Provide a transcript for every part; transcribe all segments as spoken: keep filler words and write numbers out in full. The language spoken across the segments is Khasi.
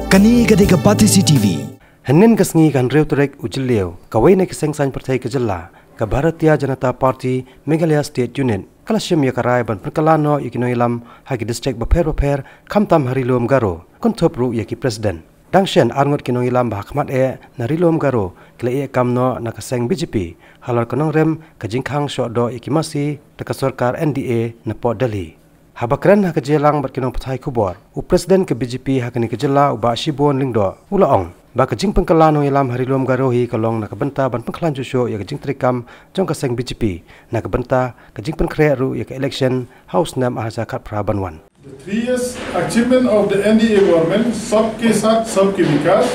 Kane ka dei ka Batesi T V. Hynnin ka sngi ka hynriew tarik u Jylliew, kawei na ki seng saiñ pyrthei ka jylla, ka Bharatiya Janata Party Meghalaya State Unit, ka la shim ïa ka rai ban pynkylla noh ïa ki nongïalam ha ki district bapher bapher, khamtam ha Ri Lum Garo, kynthup ruh ïa ki president. Dang shen arngut ki nongïalam ba ha khmat eh na Ri Lum Garo ki la ïeh kam noh na ka seng B J P, halor ka nongrim ka jingkhang shoh doh ïa ki masi da ka sorkar N D A na pdeng Delhi. Haba kren ha ka jingïalang bad ki nongpathai khubor, u president ka B J P ha kane ka jylla u Bah Shibun Lyngdoh, u la ong ba ka jingpynkylla nongïalam ha Ri Lum Garo hi ka long na ka bynta ban pynkhlaiñ shuh shuh ïa ka jingtrei kam jong ka seng B J P, na ka bynta ka jingpynkhreh ruh ïa ka election ha u snem ar hajar khatphra ban wan. The three years achievement of the N D A government, Sabke Saath Sabke Vikas,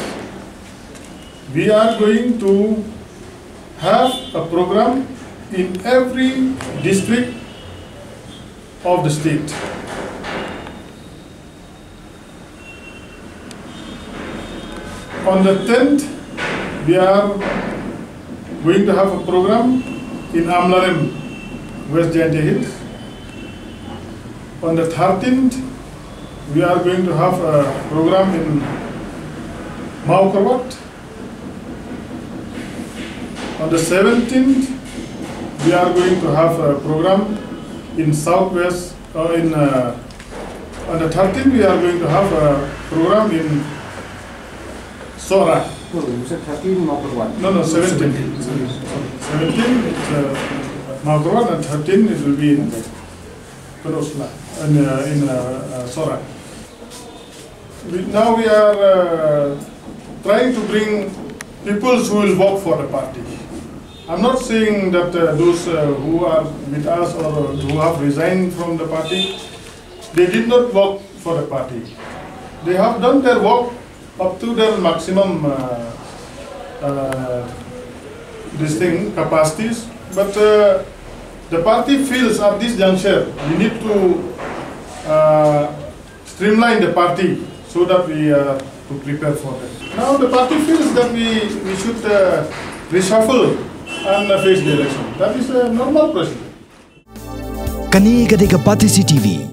we are going to have a program in every district of the state. On the tenth, we are going to have a program in Amlarem, West Jaintia Hills. On the thirteenth, we are going to have a program in Mawkyrwat. On the seventeenth, we are going to have a program in Southwest, uh, in, uh, on the thirteenth, we are going to have a program in Sohra. No, you said thirteen Mawkyrwat. No, no, seventeen. Seventeen, it's, uh, Mawkyrwat, and thirteen, it will be in Pynursla, in, uh, in, uh, uh, Sohra. We, now we are, uh, trying to bring people who will work for the party. I'm not saying that, uh, those, uh, who are with us or who have resigned from the party, they did not work for the party. They have done their work up to their maximum, uh, uh, this thing, capacities. But, uh, the party feels at this juncture we need to, uh, streamline the party so that we are to prepare for that. Now the party feels that we, we should, uh, reshuffle and, uh, face the election. That is a normal procedure. Kane ka dei ka Batesi T V.